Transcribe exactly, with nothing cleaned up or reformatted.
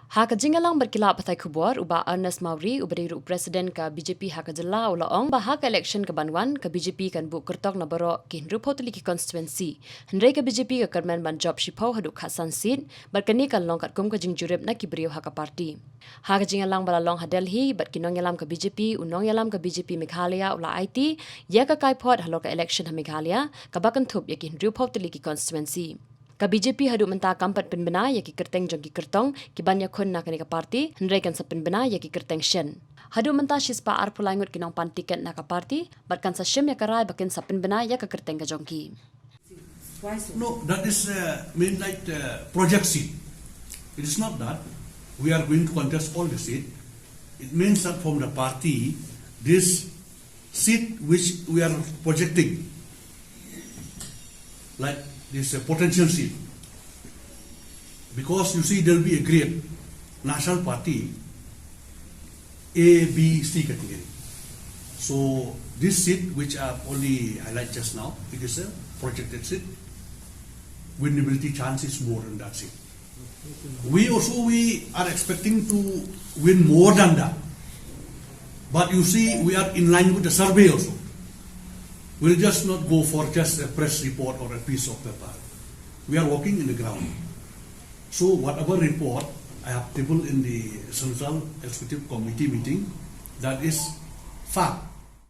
Ha ka jingïalang bad ki lad pathai khubor, u Bah Ernest Mawrie, uba dei ruh u President ka B J P ha ka jylla, u la ong ba ha ka election ka ban wan, ka B J P kan buh kyrtong na baroh ki hynriewphew tylli ki constituency. Hynrei ka B J P ka kyrmen ban jop shiphew haduh khatsan seat, bad kane kan long katkum ka jingjurip na ki briew ha ka party. Ha ka jingïalang ba la long ha Delhi bad ki nongïalam ka B J P, u nongïalam ka B J P Meghalaya u la aiti ïa ka kaiphod halor ka election ha Meghalaya, kaba kynthup ïa ki hynriewphew tylli ki constituency. Ka B J P haduh mynta kam pat pynbna ïa ki kyrteng jong ki kyrtong ki ban ïakhun na kane ka party, hynrei kan sa pynbna ïa ki kyrteng shen. Haduh mynta shispah arphew lai ngut ki nongpan tiket na ka party, bad kan sa shim ïa ka rai ba kin sa pynbna ïa ka kyrteng ka jong ki. No, that is uh, mean like uh, project seat. It is not that we are going to contest all the seat. It means that from the party, this seat which we are projecting, like this uh, potential seat, because you see there will be a grade, National Party, A, B, C category. So this seat which I've only highlighted just now, it is a projected seat. Winnability chance is more in that seat. We also we are expecting to win more than that. But you see, we are in line with the survey also. We'll just not go for just a press report or a piece of paper. We are working in the ground. So whatever report I have tabled in the Central Executive Committee meeting, that is fact.